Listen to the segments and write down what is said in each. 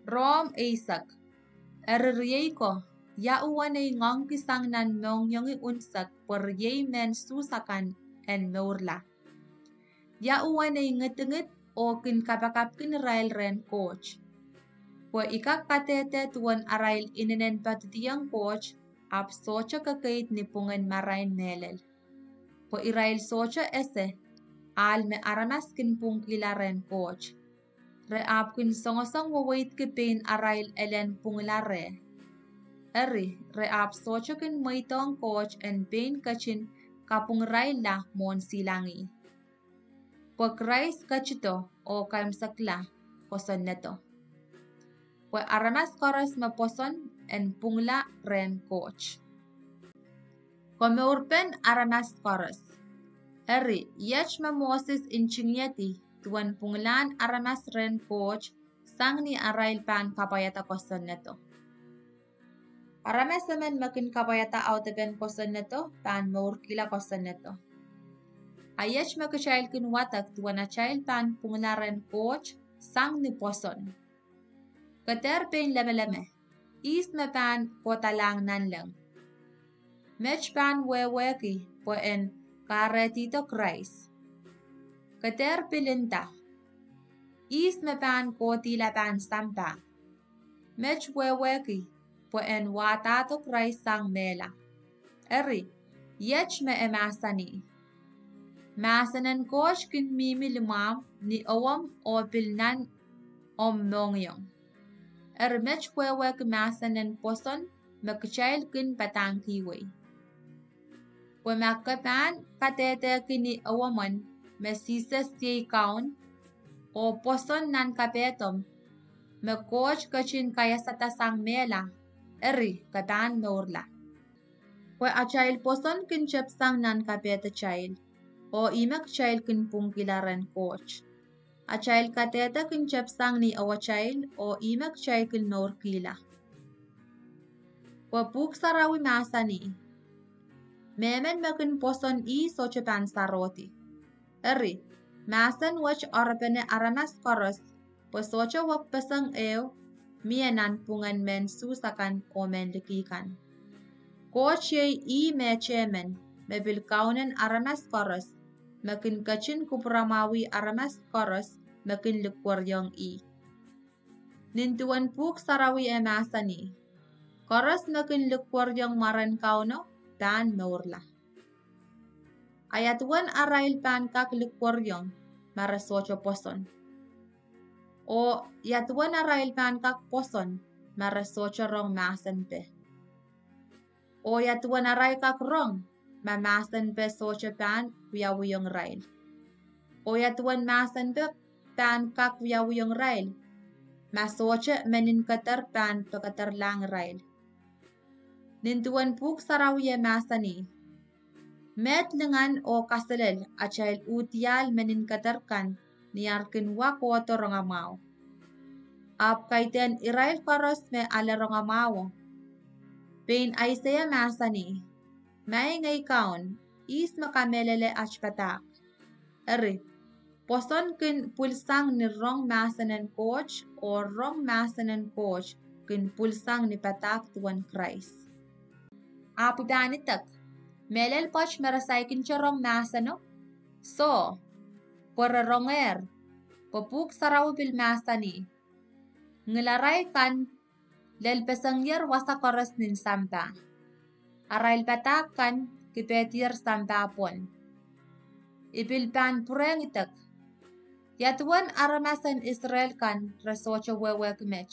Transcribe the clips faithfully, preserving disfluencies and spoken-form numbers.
Rom eisek. Eri riei ko, ia uwen ei ngoangki sang nan mohngiongin unsek pwe riei mehn Suhs akan en mourla? Ia uwen ei ngidingid oh kin kapakapkin irail rehn Koht? Pwe I kak kadehde duwen arail inenen poadidiong Koht, ahpw sohte kekeid ni pwungen marain mehlel. Pwe irail sohte ese, ahl me aramas kin pwungkihla rehn Koht. Re ahpw kin songosong weweidki pein arail elen pwungla reh. Eri, re ahpw sohte kin mweidohng Koht en pein ketin kapwungirailla mwohn silangih. Pwe Krais ketido oh kaimwisekla kosonnedo, pwe aramas koaros me pwoson en pwungla rehn Koht. Komourpen aramas koaros. Eri, iet me Moses ntingihedi duwen pwunglahn aramas rehn Koht, sang ni arail pahn kapwaiada kosonnedo. Aramas emen me kin kapwaiada audepen kosonnedo pahn mourkihla kosonnedo. A iet me kitail kin wadek duwen atail pahn pwungla rehn Koht, sang ni pwoson. Ke dehr pein lemeleme, ihs me pahn kohdalahng nanleng? Met pahn wehwehki pwe en kahrehdihdo Krais. Ke dehr pil nda, ihs me pahn kohdihla pahn sampah? Met wehwehki pwe en wahdahdo Krais sang mehla. Eri, iet me e mahsanih: Mahsen en Koht kin mihmi limwahmw, ni ewom oh pil nan omw mohngiong. Eri met wehwehki mahsen en pwoson me kitail kin padahngkihwei. Pwe ma ke pahn kadehdehki ni ewomwen me Sises iei Kaun, oh pwoson nan kapehdomw me Koht ketin kaiasada sang mehla, eri ke pahn mourla. Pwe atail pwoson kin tepisang nan kapehdatail, oh ihme kitail kin pwungkihla rehn Koht. Atail kadehde kin tepisang ni ewetail, oh ihme kitail kin mourkihla. Pwe Pwuhk Sarawi mahsanih, mehmen me kin pwoson ih sohte pahn sarohdi. Eri, mahsen wet oarepene aramas koaros, pwe sohte wekpeseng ehu mie nanpwungen mehn Suhs akan oh mehn liki kan. Koht iei ih mehtehmen, me pil Kaunen aramas koaros, me kin ketin kupwuramwahwih aramas koaros me kin likwerihong ih. Nin duwen Pwuhk Sarawi e mahsanih, koaros me kin likwerihong mwaren Kauno pahn mourla. A ia duwen arail pahn kak likwerihong ma re sohte pwoson? Oh ia duwen arail pahn kak pwoson ma re sohte rong mahsenpe? Oh ia duwen arail kak rong ma mahsenpe sohte pahn wiawihong irail? Oh ia duwen mahsenpe pahn kak wiawihong irail ma sohte meninkeder pahn pekederlahng irail? Nin duwen Pwuhk Sarawi e mahsanih, meid lingan oh kaselel atail uhdiahl meninkeder kan ni ar kin wa kohdo rongamwahu, ahpw kaidehn irail koaros me ale rongamwahuo. Pein Aiseia mahsanih, Maing ei Kaun, ihs me kamehlele at padahk? Eri, pwoson kin pwilsang ni rong mahsen en Koht, oh rong mahsen en Koht kin pwilsang ni padahk duwen Krais. Ahpw I pahn idek, mehlel pwoat me re saikinte rong mahseno? Soh, pwe re rongehr, pwe Pwuhk Sarawi pil mahsanih, Ngilarail kan lelpesengier wasa koaros nin sampah, arail padahk kan kipehdier sampah pwon. I pil pahn pwurehng idek, ia duwen aramas en Israel kan re sohte wehwehki met?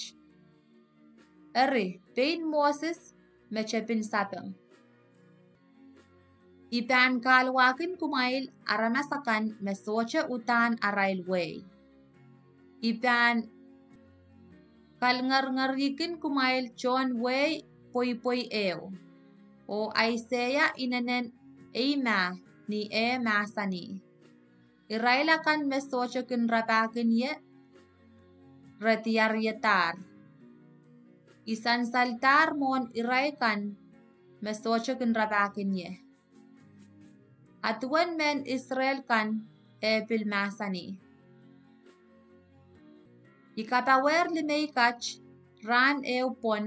Eri, pein Moses me tepin sapeng. I pahn kahluwahkin kumwail aramas akan me sohte uhdahn arail wehi. I pahn kalngerngerihkin kumwail tohn wehi pweipwei ehu. Oh Aiseia inenen eimah ni eh mahsanih, irail akan me sohte kin rapahkin ie, re diaryedahr. I sansaldahr mwohn irail kan me sohte kin rapahkin ie. A duwen mehn Israel kan e pil mahsanih, I kapawehr limei kat rahn ehu pwon,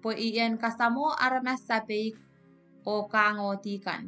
pwe I en kasamwo aramas sapeik oh kahngohdi kan.